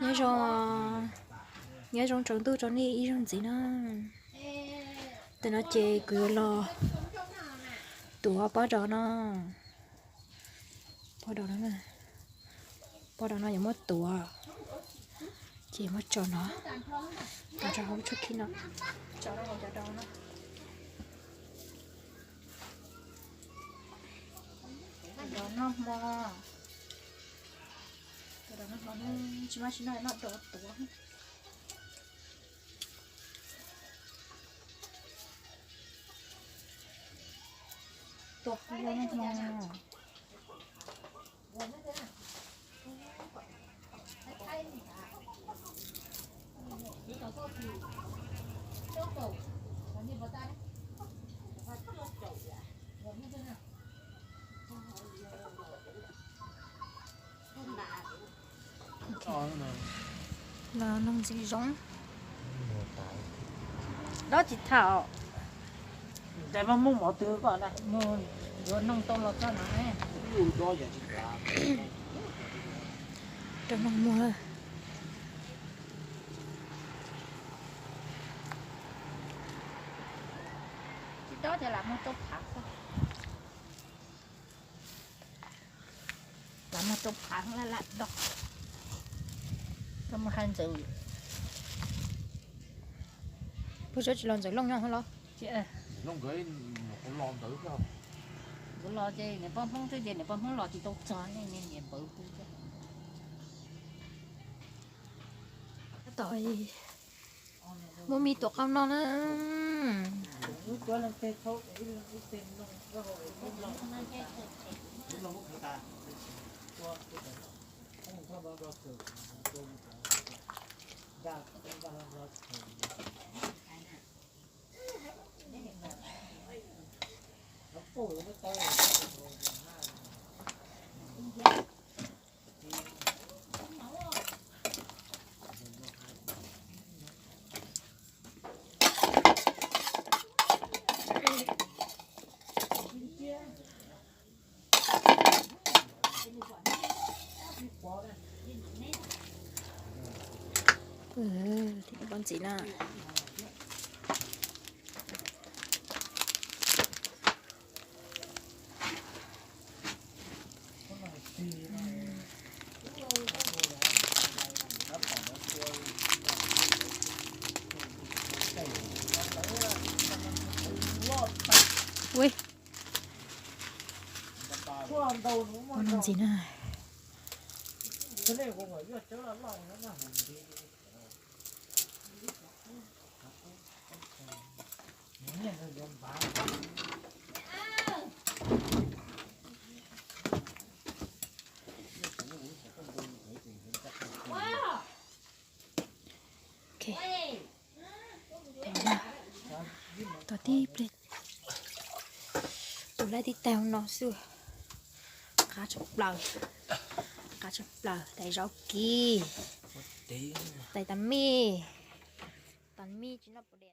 Nyob zoo, nyob zoo tsaus ntuj rau nej ib zaug ntxiv na. Tam no ces kuv yuav los tuav pob dos no. Pob dos no, pob dos no yuav muab tuav, ces muab tso no, tso rau hauv tshuab khib no, tso rau hauv cov dos no. Dos noj hmo, dos noj hmo, tsis muaj tsis noj, noj dos tuav. Tuav hmo noj hmo. Los noog ntxiv zoo. Dob tsis thaum. Mus yuav noog tau los txog no. Rau noog muag. Tsis dob ces lam muag rau phav xwb. Lam muag rau phav laj laj dob. Koj muag hais Ntxawm. Puas tsis los Ntxawm Looj nyob los? Nkawd los ces niam poj Hmoob twb ces niam poj Hmoob los tsis tau txog ne, niam npawv pw. Tab tom muab me tuav qau no na. Ntxiv na. Ui, ntxiv na. Tus laij tib tag no xwb. Qab tshaj plaws, qab tshaj plaws, tais zaub kiv, tais tas mij, tas mij tsis noj puas diam.